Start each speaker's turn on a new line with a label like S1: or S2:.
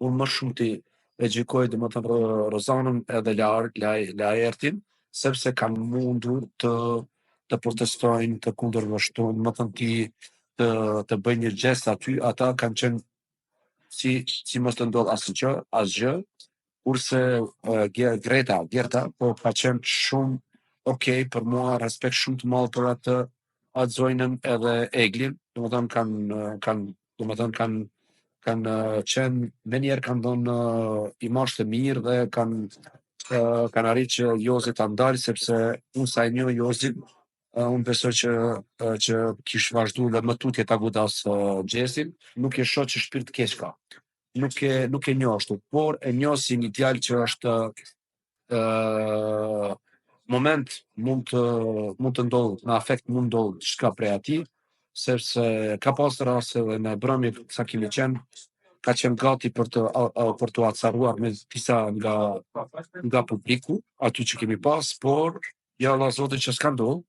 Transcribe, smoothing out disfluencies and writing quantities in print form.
S1: Unë më shumë ti e gjykoj, domethënë, Rozanën edhe Laertin, sepse kanë mundur të protestojnë, të kundërvështojnë, domethënë të bëjnë një gjest aty, ata kanë qenë si mos të ndodh asgjë, asgjë, kurse Greta, Gerta, po ka qenë shumë okay për mua, respekt shumë të madh për atë zonjën edhe Eglin, domethënë kanë domethënë kanë qenë menjëherë, kanë dhënë imazh të mirë dhe kanë arritur që Jozi ta ndalë, sepse unë sa e njoh Jozin, unë besoj që kish vazhdu dhe më tutje ta godas Gjestin, nuk e shoh që shpirt keq ka. Nuk e njoh ashtu, por e njoh si një djalë që është moment mund të ndodhë në afekt, mund ndodhë diçka prej atij, sepse ka pas raste edhe në mbrëmje sa kemi qenë, ka qenë gati për të acaruar me disa nga publiku aty që kemi pas, por ja Allah Zotit që s'ka ndodhur.